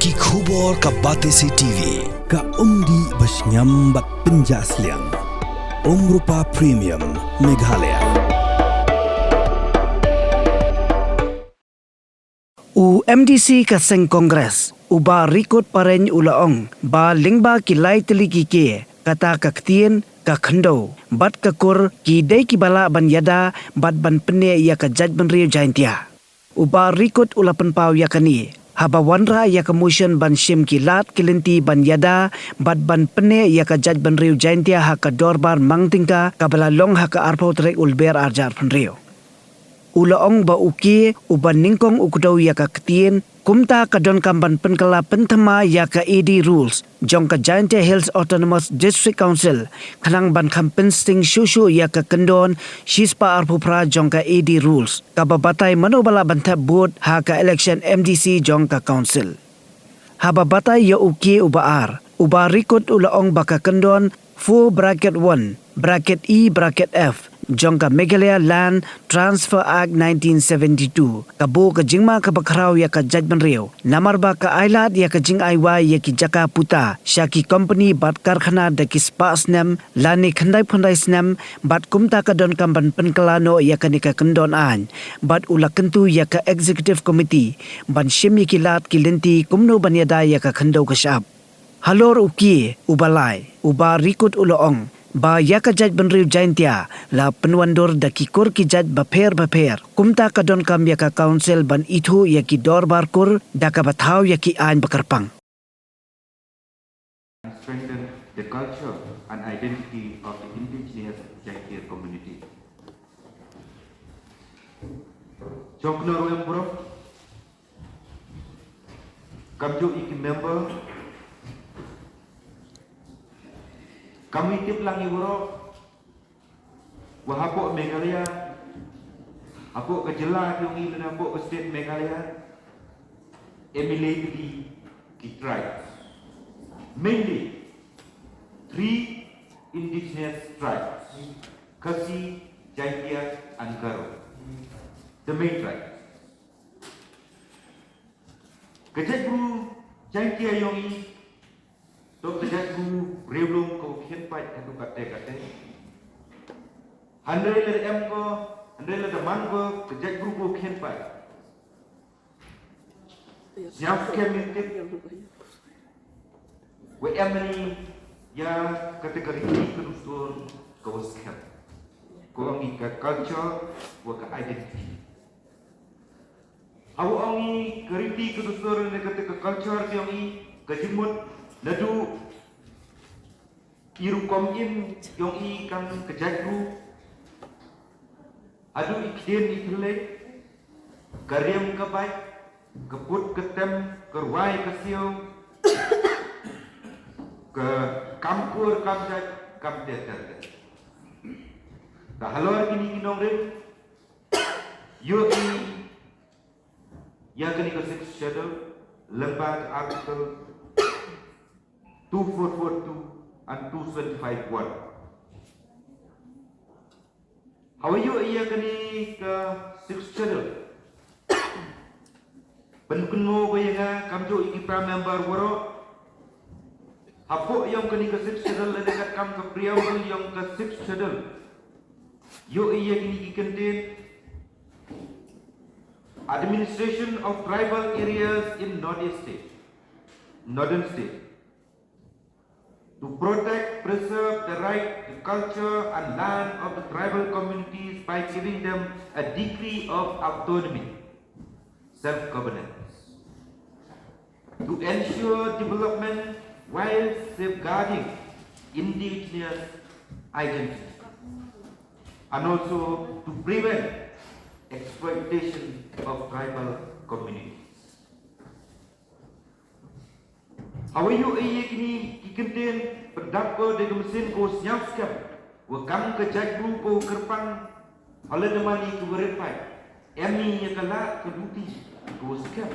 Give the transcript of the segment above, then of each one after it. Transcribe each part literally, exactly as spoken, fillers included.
Ki khubor ka Batesi T V, ka umdih ba shngiam bad pynjah sliang. Umrupa Premium, Meghalaya. U M D C ka seng Congress, u Bah Rikut Pareng u la ong ba lyngba ki lai tylli ki kiew, kata ka ktien, ka khyndew bad ka kur, ki dei kiba lah ban ïada bad ban pynneh ïa ka jaitbynriew Jaintia. U Bah Rikut u la pynpaw ïa kane haba wanrah ïa ka motion ban shim ki lad ki lynti ban ïada bad ban pynneh ïa ka jaitbynriew Jaintia ha ka dorbar mang tyngka kaba la long ha ka arphew tarik u Lber arhajar arphew hynriew. U la ong ba u kiew uba nyngkong u kdew ïa ka ktien, kumta ka donkam ban pynkylla pynthymmai ïa ka A D rules jong ka Jaintia Hills Autonomous District Council, khnang ban kham pynsting shuh shuh ïa ka kyndon shispah arphew phra jong ka A D rules, kaba batai mano ba lah ban thep vote ha ka election M D C jong ka council. Haba batai ïa u kiew uba ar, u Bah Rikut u la ong ba ka kyndon four bracket one bracket E bracket F jong ka Meghalaya Land Transfer Act nineteen seventy-two ka buh ka jingma kaba khraw ïa ka jaitbynriew, namar ba ka ailad ïa ka jingai wai ïa ki jaka puta sha ki kompani bad karkhana da ki spah snem lane khyndai phew khyndai snem, bad kumta ka donkam ban pynkylla noh ïa kane ka kyndon aiñ. Bad u la kyntu ïa ka Executive Committee ban shim ïa ki lad ki lynti kumno ban ïada ïa ka khyndew ka shyiap. Halor u kiew uba lai, u Bah Rikut u la ong ba ïa ka jaitbynriew Jaintia la pynwandur da ki kur ki jait bapher bapher, kumta ka donkam ïa ka council ban ithuh ïa ki dorbar kur da kaba thaw ïa ki aiñ ba kyrpang. And strengthen the culture and identity of the indigenous Jaintia community. Jong kno ruem bro, kam ju i ki member, kam i tip lang i bro, wa hapoh Meghalaya, hapoh ka jylla ka jong i lane hapoh ka state Meghalaya, em i le tylli ki tribes. Mainly, three indigenous tribes, Khasi, Jaiñtia and Garo. The main tribes. Ka jaitbru Jaiñtia yong i, to ka jaitbru riewlum ko khian pait ka tu kate kate. Hynrei lada em ko, hynrei lada man ko, ka jaitbru ko khian pait. Sñiaw skhem i tip. Wa em ni ya category ka dustur ka wa skhem. Ko ngi ka culture wa ka identity. Aw ong i ka riti ka dustur ne ka, ka culture yong i ka jingmut naduh i rukom im yong i kam ka jaitbru. Haduh i kdien i thlei, ka riam ka bait, ka put ka tem, ka rwai ka siaw, ka kam kur kam jait, kam ter ter ter. Ka halor kini ki nongrim, ïohi ïa kani ka Sixth Schedule, lyngba ka Article two four four two and two seven five one. Hawa ïohi ïa kani ka Sixth Schedule. Pynkynmaw ba ïa nga kam ju i ki para member waroh. Hapoh yong kani ka Sixth Schedule lane katkam ka preamble yong ka Sixth Schedule. Ïohi ïa kini ki kyntien. Administration of tribal areas in North East State, Northern State. To protect, preserve the right to culture and land of the tribal communities by giving them a degree of autonomy, self-governance. To ensure development while safeguarding indigenous identity. And also to prevent exploitation of tribal communities. Hawa ïohi ïa kini ki kyntien pyndap ko da ka mynsiem ko sñiaw skhem. Wa kam ka jaitbru ko kyrpang. Hale da mani ka wa rit pait. Em i ïa ka lad ka duti ko skhem.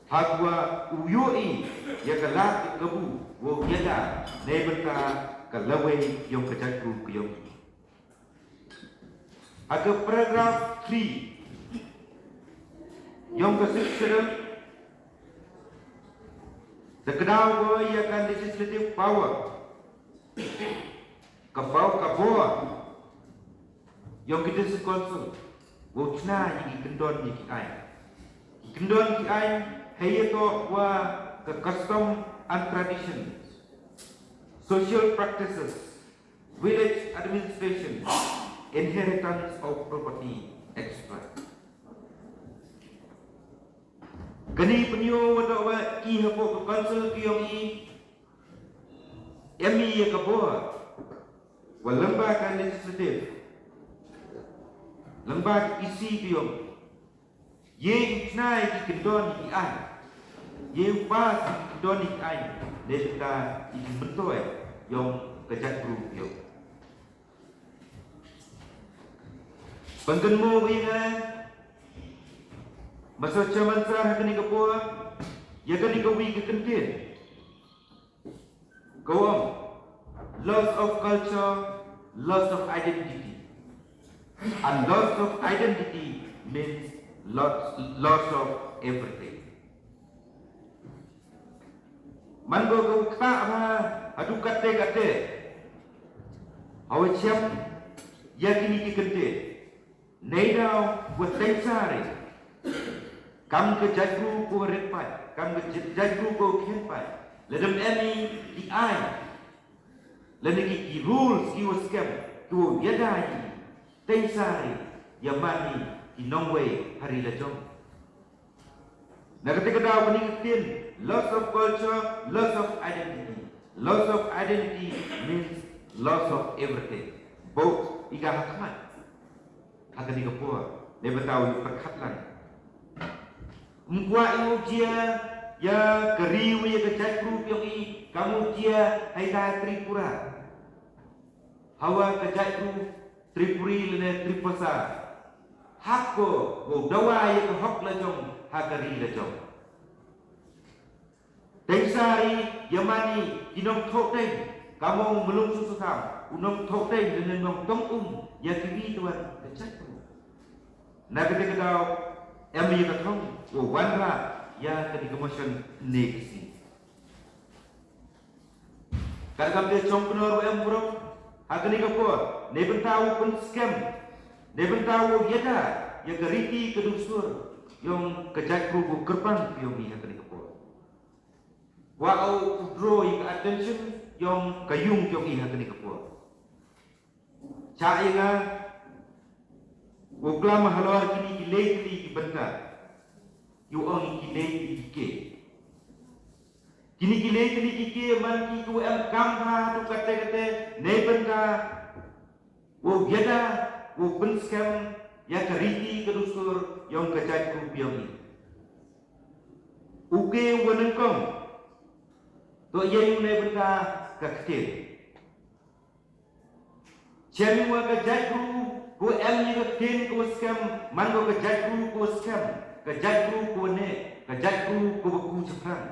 Haba u ïohi ïa ka lad ka kabu wa u ïada neibynta ka lawei yong ka jaitbru ka yong i. Ha ka paragraph three yong ka Sixth Schedule, Da kdaw ko ïa ka legislative power, ka bor, ka bor ïong ki District Council wow chna ïa ki kyndon ïa ki aiñ. Ki kyndon ki aiñ hei ïa to wa ka custom and traditions, social practices, village administration, inheritance of property, et cetera. Kani pynïoh wa da wa i hapoh ka council ki ïong i, em i ïa ka bor wa lyngba ka legislative, lyngba ka E C ki ïong i. Ye i chna ïa ki kyndon ïa ki aiñ. Ye u pass ïa ki kyndon ïa ki aiñ. Ne ka i myntoi ïong ka jaitbru ïong. Pynkan mo ïa nga, ma shu chairman sar ha kani ka por, ïa kani ka wi ka kyntien. Go on. Loss of culture, loss of identity. And loss of identity means loss, loss of everything. Man go go kta ha adu kate kate. Hawa chem ya kini ki kente. Nei daw wa teng sari. Kam ka jaitbru ko rit pai, kam ka jait-, jaitbru ko khen pai. Ladam emi ki ai. Lane ki, ki rules ki wa skem, ki wa yadai. Teng sari, ya mani, ki nongwei hari la jong. Na kata ka daw kani ka ktien, loss of culture, loss of identity. Loss of identity means loss of everything. Both, i ka hakmat. Ha kani ka por, ne bynta u pyrkhat lang. Ym kwah i u jia, ya ka ri u ya ka jaitbru yong i, kam u jia, hai ta Tripura. Hawa ka jaitbru, Tripuri lane Tripasa. Hak ko, u dawa ya ka hok la jong, ha ka ri la jong. Teng sari, ya mani, ki nongthoh teng, ka mong mlung susutham, u nongthoh teng, lane nongtong um, ya ki wi tuan, ka jaitbru. Na kata ka daw, em ya ka thong, u wanrah, ya kani ka motion ne ka sngi. Katkam te chong Knorr u em burom, ha kani ka por, ne bynta u pynskem, ne bynta u yada, ya ka riti ka dustur, yong ka jaitbru u kyrpang yong i ha kani ka por. Wa u draw ya ka attention yong ka yung yong i ha kani ka por. Cha ya nga, u klam halor kini ki lei kini ki bynta. Yu ong ki lei kini ki ke. Kini ki lei kini ki ke man ki ku em kam ha tu kate kate ne bynta. Wow yada, wow pynskem, ya ka riti ka dustur, yong ka jaitbru yong i. U ke wa nyngkong, to ya yu ne bynta ka ktien. Chem wa ka jaitbru, ko em ya ka ktien ko skem, man ko ka jaitbru ko skem, ka jaitbru ko ne, ka jaitbru ko ku chaphrang.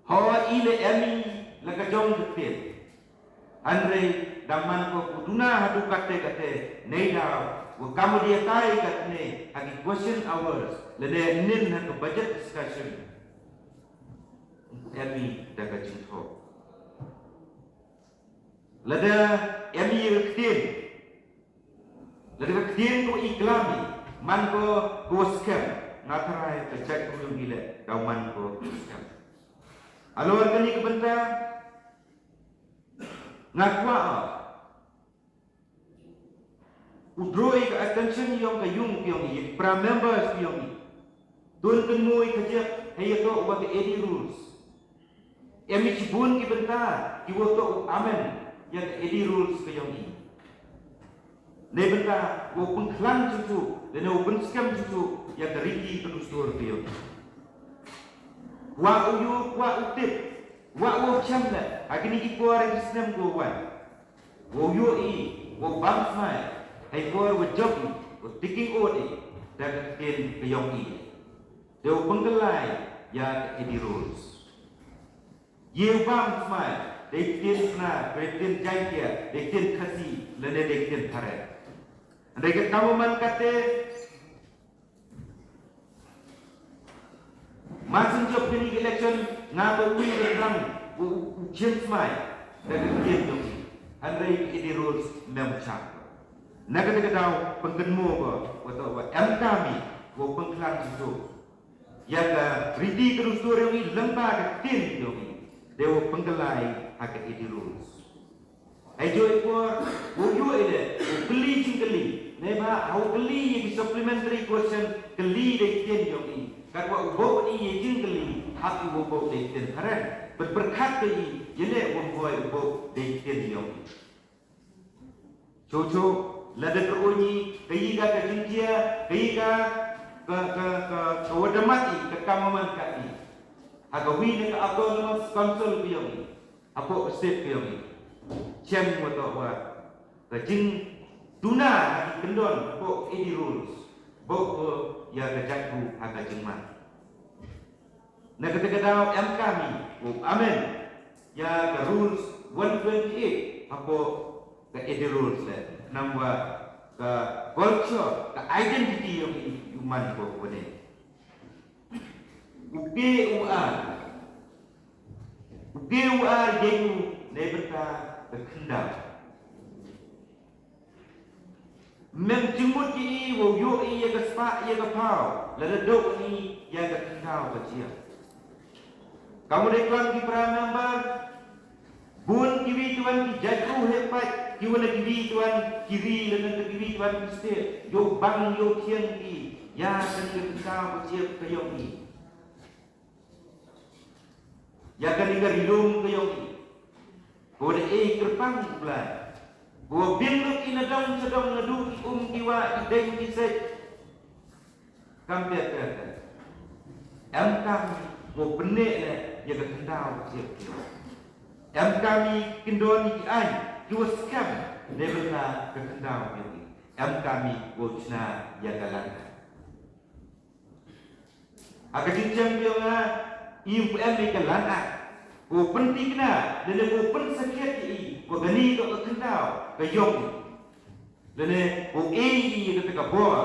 Ho i le em i la ka jong ka ktien. Hynrei da man ko ku duna ha du kate kate nei da wa kam dia tai katne ha ki question hours le ne nin ha ka budget discussion. Em i da ka jingthoh. Lada em i ka ktien. Lada ka ktien ko i klam i, man ko ko skem, nga tharai ka jait ko yung ile, da man ko ko skem. Halor kani ka bynta, nga kwah u draw i ka attention yong ka yung yong i, para members yong i. Don kynmaw i ka jek, hei ya to wa ka A D rules. Em i chibun ki bynta, ki wa to amen, ya ka A D rules ka yong i. Ne bynta, wa pynkhlan chuchu, ne wa pynskem chuchu, ya ka riti ka dustur ka yong i. Wa u yu, wa u tip, wa u chem le, ha kini ki por ki snem ko wan. Wa u yu i, wa bam smai, hai por wa jok i, wa tiking ot i, da ka ktien ka yong i. Te u pynkylla ya ka A D rules. Ye u bam smai, dei ktien Pnar, dei ktien Jaiñtia, dei ktien Khasi, lane dei ktien Phareng. Hynrei ka kam man kate, Ban sngewthuh ïa kane ka election, nga ba u ïa ka rang u u jingmai da ka ktien jong i. Hynrei ka Eddie Rules mem chang. Na kata ka daw pynkynmaw ba, wat wat em kam i wow pynkhlang jingthoh ïa ka riti ka dustur jong i lyngba ka ktien jong i. Dei wow pynkylla ha ka Eddie Rules. Hei jooh i por, u ïoh i leh, u kylli jingkylli. Neibhah ha u kylli ïa ki supplementary question, kylli da ki ktien jong i. Katwa u bok i ïa jingkylli, hap i u bok da ki ktien phareng. Pynpyrkhat ka i, ïa leh u bok, u bok da ki ktien jong i. Cho cho, lada ka u ngi, ka i ka ka jingtia, ka i ka, ka, ka, ka, ka wa da mat i, ka kam man ka i. Ha ka wi na ka autonomous council ka yong i. Hapoh ka state ka yong i. Chem wa toh wa. Ka jingduna ha ki kyndon hapoh Eddie Rules. Bok ko ïa ka jaitbru ha ka jingman. Na kata ka daw em kam i, u amend ïa ka rules one twenty-eight hapoh ka Eddie Rules le. Namar ka culture, ka identity yong i u man ko ko ne. U P U R. U P U R ïa u ne bynta ka khyndaw. Mem jingmut ki i, wow ïoh i ïa ka spah ïa ka phaw, lada dok i ïa ka khyndaw ka jia. Ka mut dei klang ki para member, bun kiwi tuan ki jaitbru heh pat, ki wan kiwi tuan ki ri, lada kiwi tuan ki state, ïoh bang ïoh thiang ki, ïa ka khyndaw ka jia ka yong i. Ïa kane ka ri lum ka yong i. Ko da e kyrpang u Blai. Ko bim nuk i na dong sa dong na du i um ki wa i deng ki sej. Kam pia pia pia. Em kam ko pynne le ïa ka khyndaw ka jia ka yong. Em kam i kyndon i ki ain ki wa skhem ne bynta ka khyndaw ka yong i. Em kam i ko chna ïa ka lang. Ha ka jingchem ka yong nga, i ym pu em ïa ka lang ak. Ko pynthikna, lane ko pynsakhiat ïa i, wa kane ka khyndaw ka yong i. Lane ko e i ïa kata ka bor.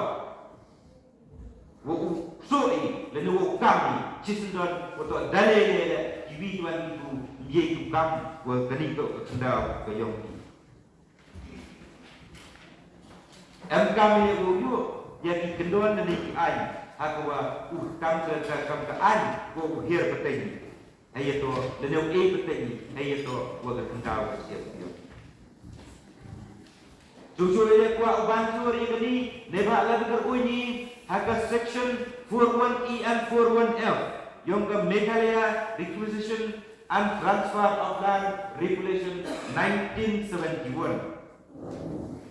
Wa u ksoh i, lane wa u kam i, chisyndon, wa toh da lei lei lei, kiwi tuan ki bru, ym ïa i u kam, wa kane ka khyndaw ka yong i. Em kam ïa u ïoh ïa ki kyndon lane ki ain ha ka wa u kam ka, ka kam ka ain ko u hiar pateng. Hei ïa to lane u e pateng hei ïa to wa ka khyndaw ka siap ïoh. Chuchu ïa kwah u ban chur ïa kani ne ba la ka u ni ha ka section four one E and four one F yong ka Meghalaya Requisition and Transfer of Land Regulation nineteen seventy-one.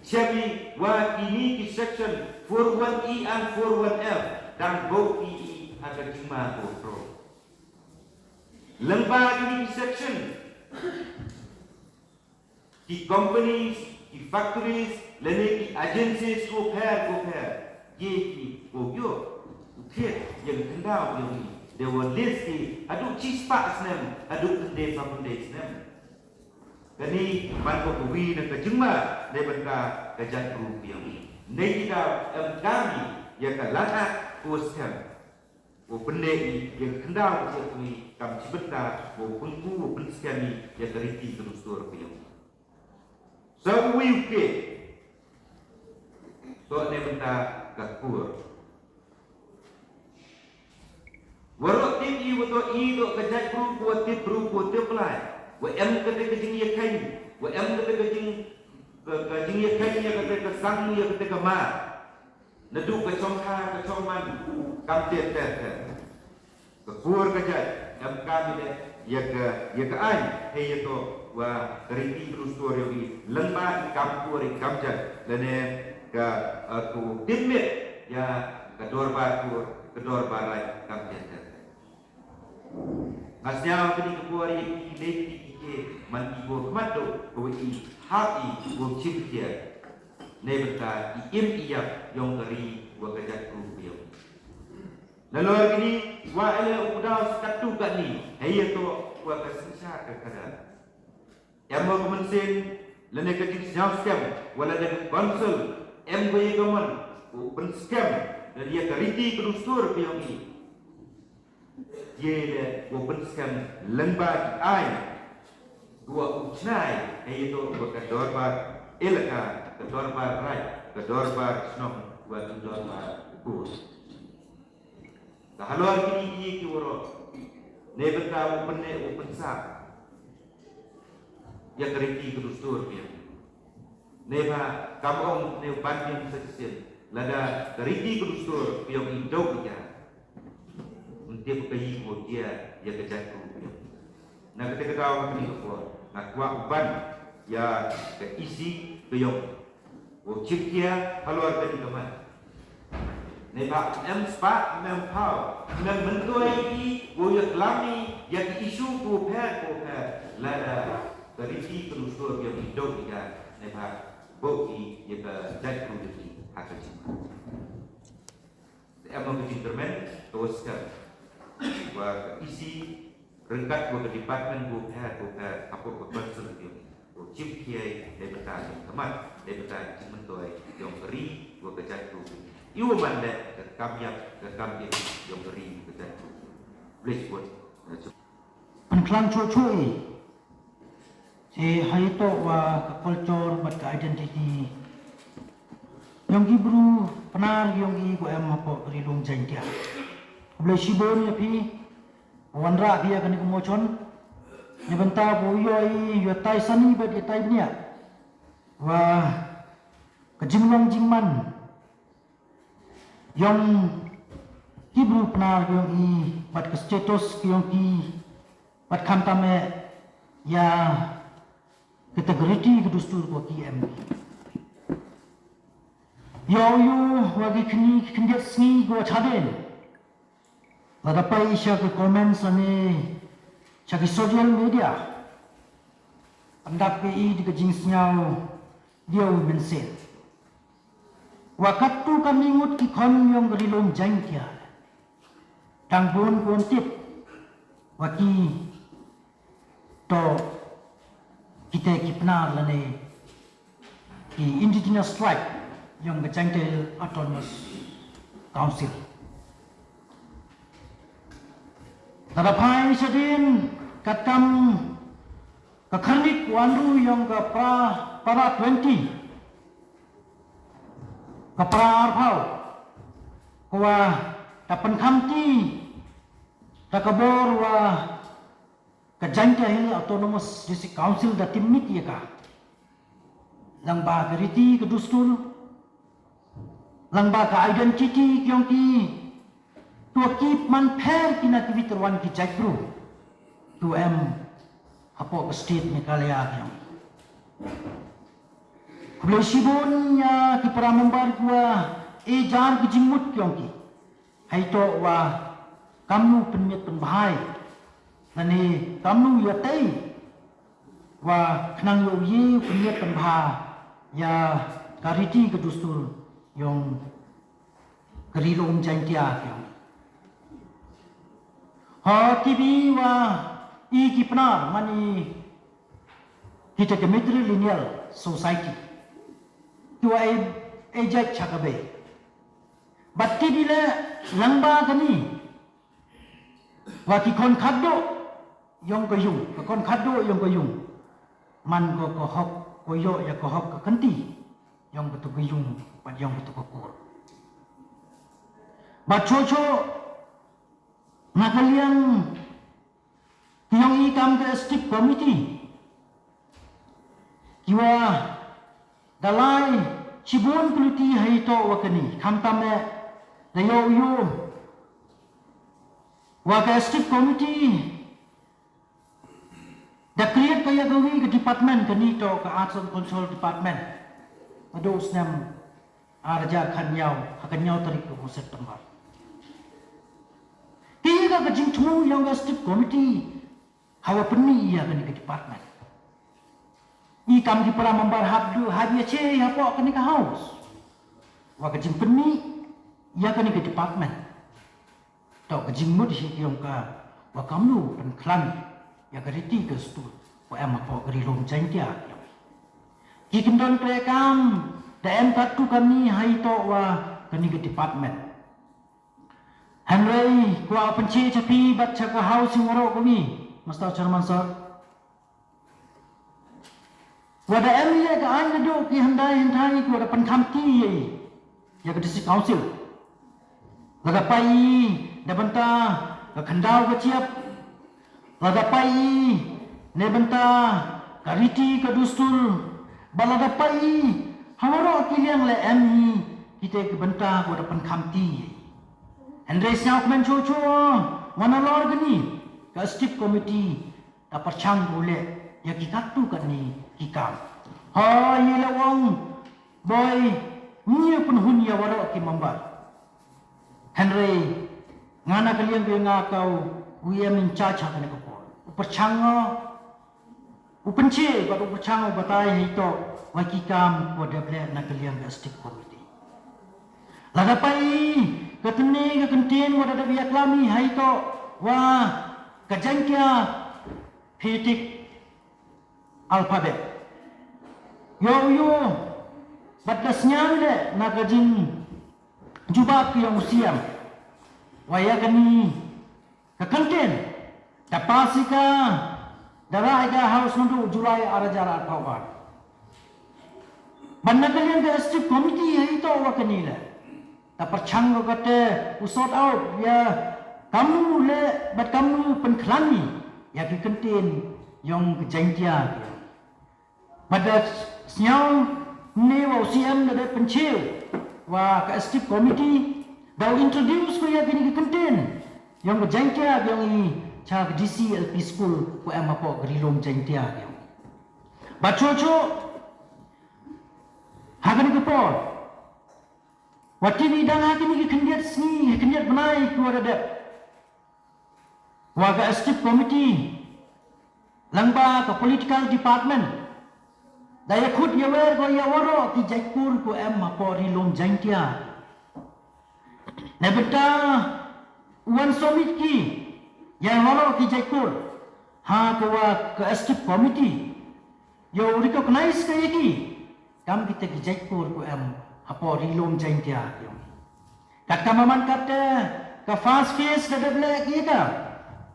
Chemi wa kini ki section four one E and four one F dang bok ki i ha ka jingma ko tro. Lyngba kini ki section ki companies, ki factories, lane ki agencies ko pher ko pher. Ye ki ko yo u thied ïa ka khyndaw ïa u ni. Dei wa list ki haduh chispah snem, haduh khyndai spah khyndai snem. Kani man ko ka wi na ka jingma ne ban ka ka jat bru biang. Ne kita em kami ïa ka lang ak ko skhem. Ko pynne i ïa ka khyndaw ïa ka wi kam chi bynta ko pynku ko pynskhem i ïa ka riti ka dustur biang. Sa u wi u ke. To ne bynta ka kur. Waroh tip i wa toh i toh ka jait bru ko wa tip bru ko wa tip lai. Wa em kata ka jingïakhaiñ, wa em kata ka jing ka, ka jingïakhaiñ ïa kata ka sang ïa kata ka ma. Naduh ka chong ha ka chong man kam ter ter ter. Ka kur ka jait em kam i de ïa ka ïa ka aiñ hei ïa toh wa ka riti ka dustur ïa wi lyngba i kam kur i kam jait lane ka, eh, ka tip miet ïa ka dorbar kur ka dorbar raij kam ter ter. Nga sñiaw kani ka por ïa ki lei ki ki ke man ki bor khmat do ka wa i hap i bor chim kia. Nei bynta i im i yap yong ka ri wa ka jait bru ka yong. Nalor kini wa ele u daw skat tu kani hei ya to wa ka synshar ka kada. Em wa ka mynsiem lane ka jingsñiaw skhem wa lane ka council em wa ya ka mon u pynskhem lane ya ka riti ka dustur ka yong i. Ye le u pynskhem lyngba ki aiñ, u wa u chnai ha ïa to ba ka dorbar elaka, ka dorbar raij, ka dorbar shnong, wa ki dorbar kur. Ka halor kini ki ki waroh, ne bynta u pynne u pynsah ïa ka riti ka dustur phi. Ne ba kam ong ne ban ïa sa shisien, lada ka riti ka dustur phi ong i dok ïa. Nte ka yi ko dia ïa ka jait ko. Na kata ka daw ka ni ko nga kwah ban ïa ka isi ka yong. Wo chip kia halor ka ni ka man. Ne ba em spah em pau em mentoi ki wo ïa klami ïa ka isu ko pher ko pher lada ka riti ka dustur ïa ki dok ïa ne ba bo ki ïa ka jait ko ki ha ka jingman. Em ka jingkyrmen ka waskar wa ka isi ryngkat wa ka department wa pher wa pher hapoh ka council yong wa chip kiai dei bata yong ka mat dei bata jingmyntoi yong ka ri wa ka jait ko. Iwa man le ka kam ïap ka kam ïap yong ka ri wa ka jait ko. Please put. Pynkhlan chuh chuh i. Te ha ito wa ka culture bad ka identity yong ki bru Pnar yong i ko em hapoh ka Ri Lum Jaiñtia. Khublei shibun ïa phi wanrah phi ïa kane ka mochon. Ïa bynta ko ïoh i ïoh tai sani bad ïa tai bniah wa ka jinglong jingman yong ki bru Pnar yong i bad ka status yong ki bad khamtam eh ïa ka integrity ka dustur ko ki em. Ïa u yu wa ki khni ki khyndiat sngi ko chadien. Lada pei sha ka comments ne sha ki social media. Pyndap ki i di ka jingsngaw diaw mynsiem. Wa katto katne ngut ki khon yong ka Ri Lum Jaiñtia. Dang bun bun tip wa ki to kita ki Pnar lane ki indigenous tribe yong ka Jaiñtia Hills Autonomous Council. Lada phai shadien katkam ka Kharnik Wanru yong ka para, para twenty, ka para arphaw, ko wa da pynkhamti da ka bor wa ka Jaiñtia Hills Autonomous District Council da tipmit ïa ka. Lang ba ka riti ka dustur, lang ba ka identity yong ki, to ki man pher ki na ki wit wan ki jait bru. To em hapoh ka state Meghalaya yong. Khublei shibun ïa ki para member ko wa e jar ki jingmut yong ki. Hai to wa kamnu pynmiat pynbha i lane kamnu ïa tei wa khnang ïa u ïe pynmiat pynbha ïa ka riti ka dustur yong ka Ri Lum Jaiñtia yong. Ha ki bi wa i ki Pnar mani kita ka matrilineal society. Ki wa e e jait cha ka bei. Bad ki bi le lang ba kani wa ki khon khadduh yong ka yung, ka khon khadduh yong ka yung. Man ko ka hok, ko ïoh ïa ka hok ka kynti yong ka tu ka yung bad yong ka tu ka kur. Bad cho cho na ka liang ki yong i kam ka executive committee ki wa da lai shibun kluti ha i to wa kani khamtam eh da ïoh ïoh wa ka executive committee da create ka ïa ka wi ka department kani to ka Arts and Cultural Department. Ado snem ar hajar khatñiaw ha ka ñiaw tarik ka u September. Ki ïa ka ka jingthmu ïa ka executive committee ha wa pynmih ïa kani ka department. I kam ki para member hap du hap ïa che ïa hapoh kani ka house wa ka jingpynmih ïa kani ka department. To ka jingmut hi ki yong ka wa kamnu pynkhlan ïa ka riti ka stur wa em hapoh ka Ri Lum Jaiñtia. Ki kyndon kre kam da em katto katne ha i to wa kani ka department. Hynrei kwah pynshai cha phi bad cha ka House waroh kawei, Mister Chairman Sir. Wat da em ïa ka aiñ naduh ki hyndai hynthai ki wat da pynkhamti ïa i, ïa ka District Council. Lada peit i na bynta ka khyndaw ka jhiap, lada peit i na bynta ka riti ka dustur, bad lada peit i ha waroh ki liang leh em hi kita ki bynta ki wat da pynkhamti ïa i. Hynrei sngewkmen shuh shuh, wat nalor kane ka Executive Committee da pyrshang ruh leh ïa ki katto katne ki kam. Hooid, ïa la ong boi, ngi pynhun ïa waroh ki member. Hynrei nga na ka liang ka nga ka u em in charge ha kane ka por. U pyrshang, u pynshai bad u pyrshang u batai ha ito wa ki kam wa dep leh na ka liang ka Executive Committee. Lada peit i katne ka kyntien wa da dep ïaklam i ha ito wa ka Jaiñtia phonetic alphabet. Ïoh ïoh bad ka sngewleh na ka jingjubab ka ïong u C M. Wa ïa kane ka kyntien da pass i ka da rah i ka House naduh July ar hajar arphew ar. Bad na ka liang ka Executive Committee ha ito wa kane leh da pyrshang ko kate u sort out ïa kamnu leh bad kamnu pynkhlaiñ ïa ki kyntien ïong ka Jaiñtia. Bad da sngew ne wa u C M da dep pynshai wa ka Executive Committee da u introduce ko ïa kine ki kyntien ïong ka Jaiñtia ïong i cha ka D C L P school ko em hapoh ka Ri Lum Jaiñtia ïong. Bad shuh shuh ha kane ka por wa tip i dang ha kine ki khyndiat sngi, khyndiat bnai ki wa da dep, wa ka Executive Committee lyngba ka Political Department da ïakhut ïawer ko ïa waroh ki jait kur ko em hapoh Ri Lum Jaiñtia. Na bynta u wan submit ki ïa waroh ki jait kur ha ka wa ka Executive Committee ïa u recognize ka ïa ki kam kita ki jait kur ko em hapoh Ri Lum Jaiñtia ïong. Katkam man katte ka first phase ka dep leh ki ka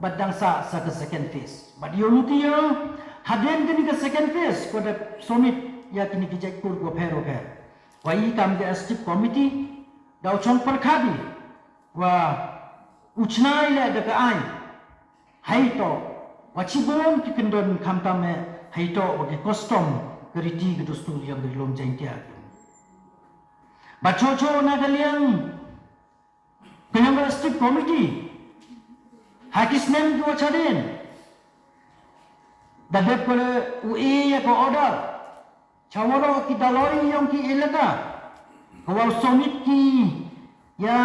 bad dang sah sa ka second phase. Bad ïa u luti ïa hadien kane ka second phase ko dep submit ïa kine ki jait kur ko pher pher. Wa i kam ka Executive Committee da u chong pyrkhat i wa u chna i leh da ka aiñ ha ito wa chibun ki kyndon khamtam eh ha ito wa ki custom ka riti ka dustur ïong ka Ri Lum Jaiñtia. Bad shuh shuh na ka liang ka ïong ka Executive Committee ha ki snem ki wa chadien da dep ko u e ïa ka order cha waroh ki daloi ïong ki elaka ka wa submit ki ïa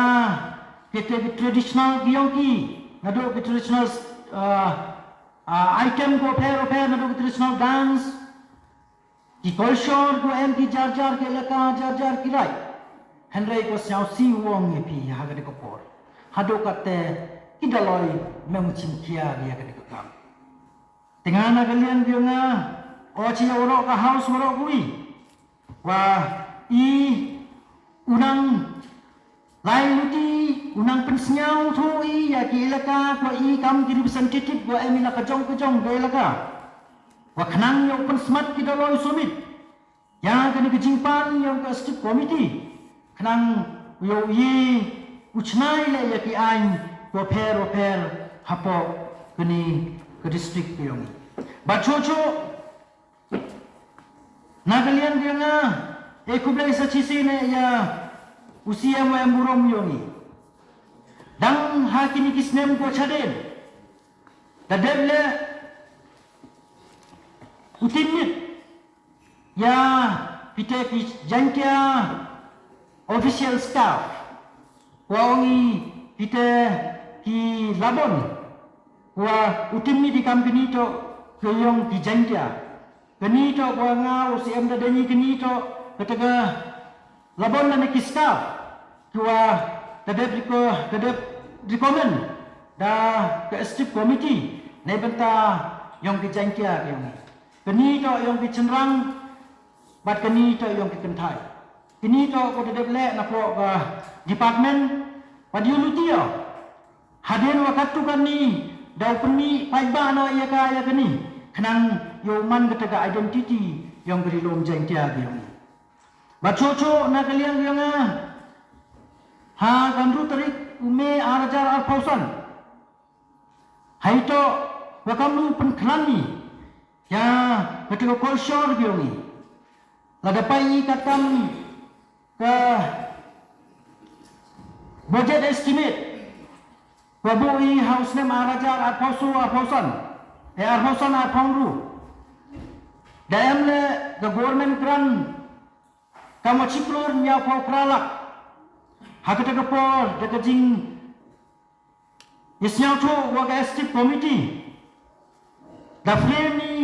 kite ki traditional ki ïong ki naduh ki traditional, ah, ah, item ko pher pher naduh ki traditional dance ki culture ko em ki jar jar ki elaka jar jar ki raij. Hynrei ko sngewsih u ong ïa phi ha kane ka por haduh katte ki daloi mem chim khia ïa kane ka kam. Te nga na ka liang ïong nga o chi ïa waroh ka House waroh kawei wa i u nang lai luti u nang pynsngewthuh i ïa ki elaka ko i kam ki representative ko em i la ka jong ka jong ka elaka wa khnang ïa u pynsmat ki daloi submit ïa kane ka jingpan ïong ka Executive Committee khnang ïa u ïe u chna i leh ïa ki aiñ wa pher wa pher hapoh kane ka district ka ïong i. Bad shuh shuh na ka liang ka ïong nga e khublei sa chisien ïa u C M wa em burom ïong i. Dang ha kine ki snem ko chadien da dep leh u tim mit ïa kite ki Jaiñtia official staff wa ong i kite ki labon wa u tim mit i kam kini to ka ïong ki Jaiñtia. Kani to ko nga u C M da dei kani to kata ka labon lane ki staff ki wa da dep reko da dep recommend da ka Executive Committee na bynta ïong ki Jaiñtia ki ïong. Kani to ïong ki chynrang bad kani to ïong ki kynthai. Kini to ko da dep leh na pok ka department bad ïa luti ïa Hadien wa katto katne, daw pynmih paidbah noh ïa ka ïa kane, khnang ïoh man kata ka identity yong ka Ri Lum Jaiñtia ka yong. Bad shuh shuh na ka liang yong nga, ha ka hynriew tarik u May ar hajar arphew san, ha ito wa kam lu pynkhlaiñ ni ïa kata ka culture ka yong i. Lada peit i katkam ka budget estimate wa buh i ha u snem ar hajar arphew san, arphew san, eh, arphew san arphew hynriew, da em leh ka government grant kam wa shi klur hynñiewphew phra lak. Ha kata ka por da ka jing ïa sngewthuh wa ka executive committee, da frame ni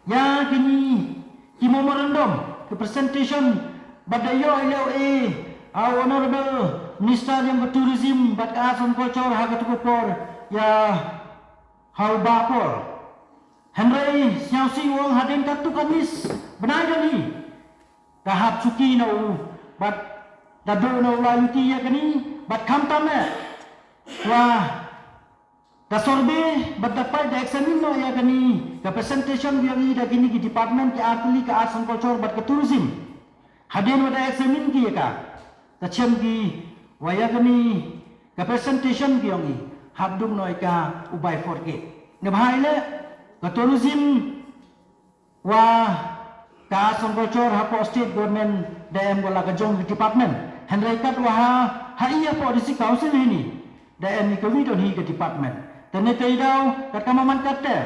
ïa kini ki memorandum, ki presentation, bad da ïoh i leh ei, a honorable minister yong ka tourism bad ka arts and culture ha kata ka por ïa ha u Bah Paul. Hynrei sngewsih u ong hadien katto katne bnai da ni ka hap shuki na u, bad da duh na u la ïuti ïa kani, bad khamtam eh wa da survey bad da peit da examine noh ïa kani ka presentation ka yong i da kini ki department ki artylli, ka arts and culture bad ka tourism. Hadien wa da examine ki ïa ka, da shem ki wa ïa kani ka presentation ka yong i hap duh noh ïa ka u bifurcate. Nga bha i leh ka tourism wa ka arts and culture hapoh state government da em ko la ka jong ka department. Hynrei kat wa ha, ha i hapoh district council hini da em i ka wi don hi ka department. Te ne te i daw kat ka maman kat te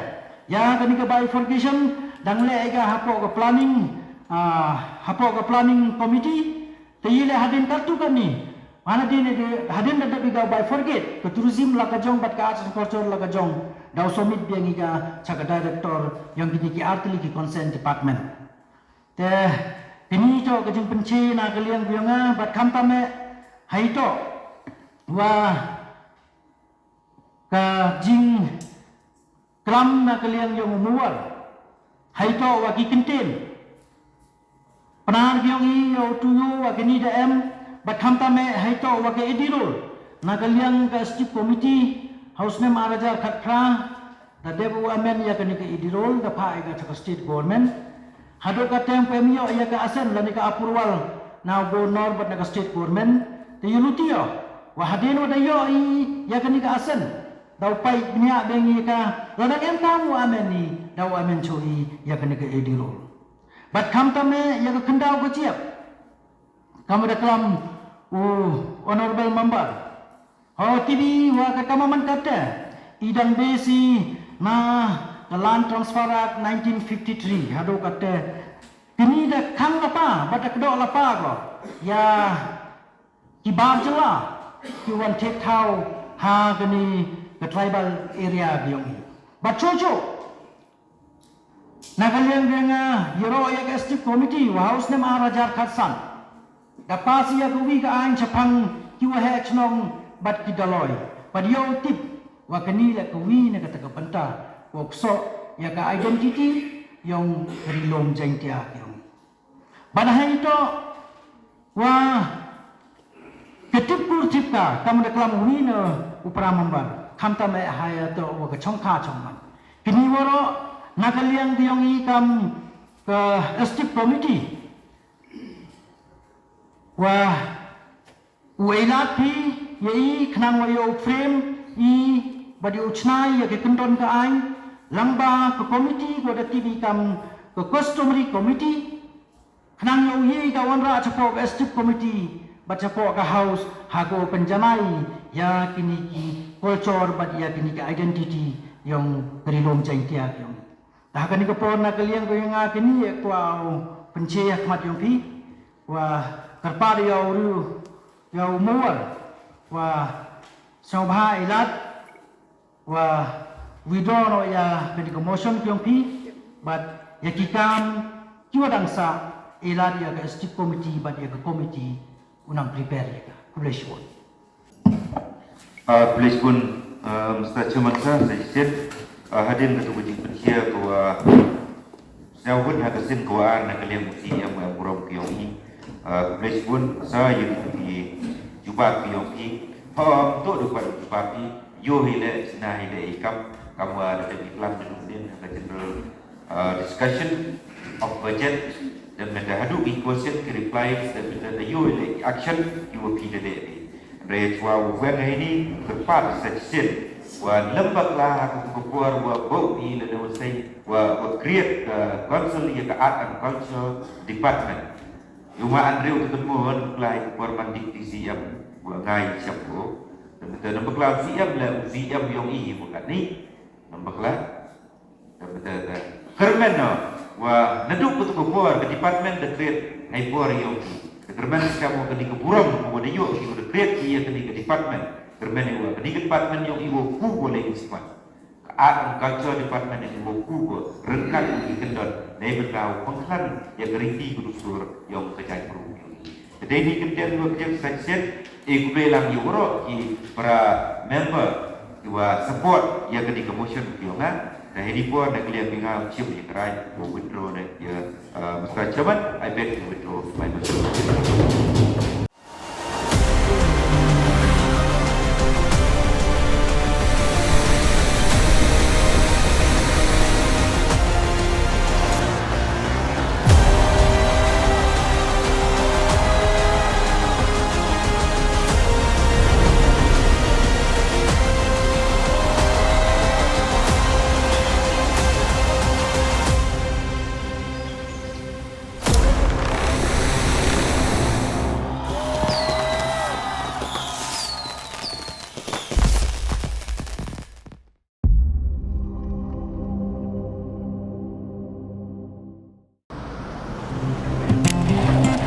ïa kani ka bifurcation dang leh ïa ka hapoh ka planning, ah, hapoh ka planning committee. Te i leh hadien katto katne, hadien, hadien da dep i ka bifurcate, ka tourism la ka jong bad ka arts and culture la ka jong, daw submit biang i ka sha ka director yong kini ki artylli ki concerned department. Te kini to ka jingpynche na ka liang ka yong nga, bad khamtam eh ha i to wa ka jing klam na ka liang yong u Muwar ha i to wa ki kyntien Pnar ki yong i ïa u tuyo wa kini da em, bad khamtam eh ha i to wa ka A D roll na ka liang ka executive committee ha u snem ar hajar khatphra. Da dep u amend ïa kani ka A D roll da phah ïa ka sha ka state government. Haduh katta em phi ïoh ïa ka assent lane ka approval na u governor bad na ka state government. Te ïa luti ïa wa hadien wa da ïoh i ïa kani ka assent, da u peit bniah biang ïa ka, lada em kam u amend i, da u amend shuh i ïa kani ka A D roll. Bad khamtam eh ïa ka khyndaw ka jingïap, kam da klam u honorable member, ho T V wa ka kam man katta i dang besi na ka Land Transfer Act nineteen fifty-three haduh katta. Kini da khang lapa bad da kdoh lapa ko ïa ki bar jylla ki wan thied thaw ha kani ka tribal area ka yong i. Bad shuh shuh na ka liang ka nga ïaroh ïa ka executive committee wa ha u snem ar hajar khatsan, da pass ïa ka wi ka aiñ shaphang ki waheh chnong bad ki daloi, bad ïa u tip wa kani la ka wi na kata ka bynta wa u ksoh ïa ka identity yong ka Ri Lum Jaiñtia ka yong i. Bad ha i to wa ka tip kur tip ka, kam da klam wi na u para member, khamtam eh ha i to wa ka chongkha chongman. Kini waroh na ka liang ka yong i kam ka executive committee wa u ailad phi ïa i khnang wa ïa u frame i bad ïa u chna ïa ka kyndon ka aiñ, lyngba ka committee ko da tip i kam ka customary committee, khnang ïa u ïa i ka wanrah shapoh ka executive committee bad shapoh ka house ha ka pynjanai ïa kini ki culture bad ïa kini ki identity yong ka Ri Lum Jaiñtia ka yong i. Te ha kani ka por na ka liang ka yong nga kini ïa kwah u pynche ha khmat yong phi wa kyrpad ïa u riew ïa u Muwar wa sngewbha ailad wa withdraw noh ïa kani ka motion ka yong phi bad ïa ki kam ki wa dang sah ailad ïa ka executive committee bad ïa ka committee u nang prepare ïa ka. Khublei shibun. Ah, khublei shibun, ah, Mister Chairman Sir, sa shisien, ah, hadien katu ka jingpynshai ka wa sñiawbha ha ka sien ka wa ar na ka liang u C E M wa em burom ka yong i. Ah, khublei shibun, sa ïa ki jubab ka yong i. Ha, to da kwah jubab i. Ïoh hi leh, shna hi leh i kam, kam wa da dep i klam da dum din ha ka general, uh, discussion of budget, da mynta haduh ki question ki replies, da mynta da ïoh hi leh i action, ïoh phi da leh hi. Hynrei wa u weng hi ni, kyrpad sa shisien, wa lem bakla ha ka por wa bok i la da wa sei, wa, wa create ka council ïa ka Art and Culture Department. Ïa u ma Andrew te mo, lem bakla ha ka por man dik di C M, wa ngai siap ko. Te mynta lem bakla C M la, C M ïong i mo katni. Lem bakla. Te mynta te. Kyrmen no, wa naduh kut ko por ka department da create ha i por ïong i. Te kyrmen sa mo kani ka burom, wa da ïoh i, wa da create i ïa kani ka department. Kyrmen i wa kani ka department ïong i wa ku wa leh i smat. Ka Art and Culture Department in mo ku ko ryngkat ki kyndon, nei bynta u pynkhlan ïa ka riti ka dustur ïong ka jaitbru. Ka dei ni kyndon wa kyndon sa shisien, e khublei lang ïa waroh ki para member ki wa support ïa kani ka motion ki ïong nga. Te ha ini por na ka liang ki nga shim ïa ka rai, wa withdraw ne ïa, uh, Mister Chairman, I beg to withdraw my motion.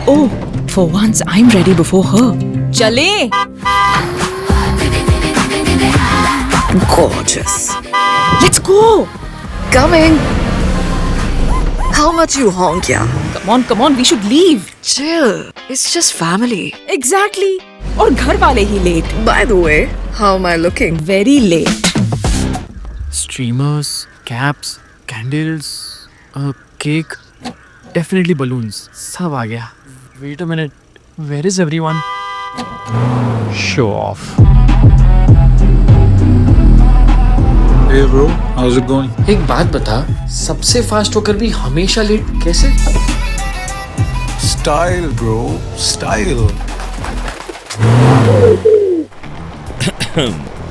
Oh, for once I'm ready before her. चले। Gorgeous. Let's go. Coming. How much you honk, yeah? Come on, come on, we should leave. Chill. It's just family. Exactly. और घर वाले ही late. By the way, how am I looking? Very late. Streamers, caps, candles, a cake, definitely balloons. सब आ गया. Wait a minute. Where is everyone? Show off. Hey bro, how's it going? एक बात बता, सबसे फास्ट होकर भी हमेशा लेट कैसे? Style bro, style.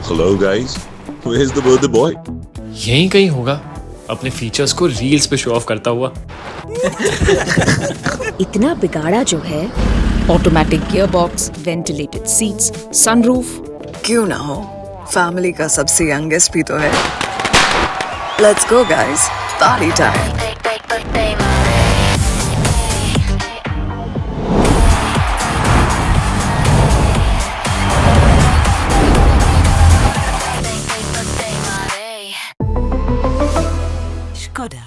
Hello guys, where's the birthday boy? यहीं कहीं होगा, अपने फीचर्स को रील्स पे शो ऑफ करता हुआ. इतना बिगाड़ा जो है. Automatic gearbox, ventilated seats, sunroof. क्यों ना हो, फैमिली का सबसे यंगेस्ट भी तो है. Let's go guys, party time. Skoda.